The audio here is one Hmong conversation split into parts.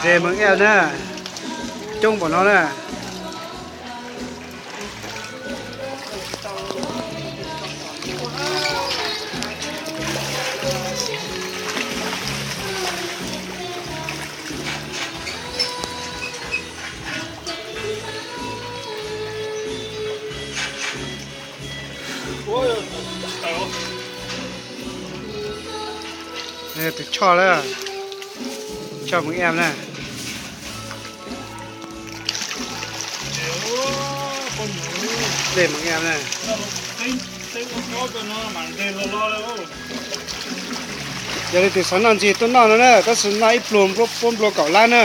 Ntses mees ej na, coob npaum no na. Tus choj lawm, choj mees ej na. Dej mees ej na. Yog li tus xav noj ntses tuaj noj no na, tab sis noj ib pluag puab nplua kaum lab na.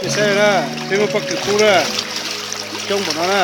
Nej saib na, peb muaj pob kws pub na, coob npaum no na.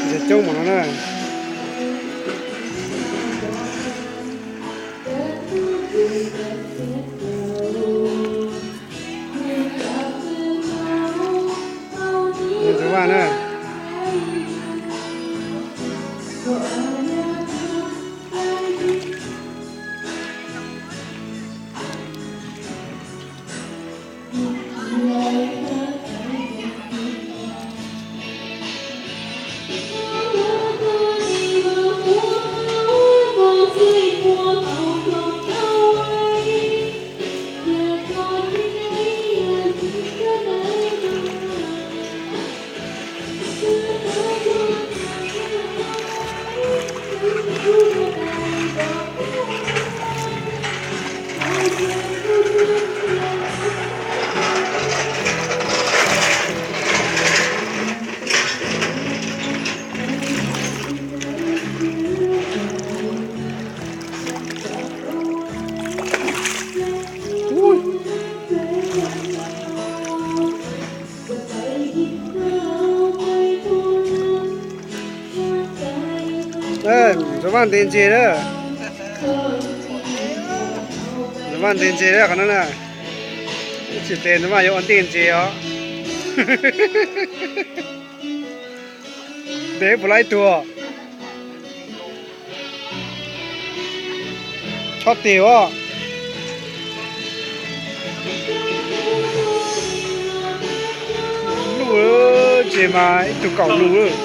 Ntses coob npaum no na. Ntses vaj na. Ntxuav Vaj ntes ntses na. Ntxuav Vaj ntes ntses na qhov no na. Tsis ntes Ntxuav Vaj yuav ua ntej ntses os. Ntes puas lab ib tug. Chob tes os. Luj, ntses mas ib tug kaum lus.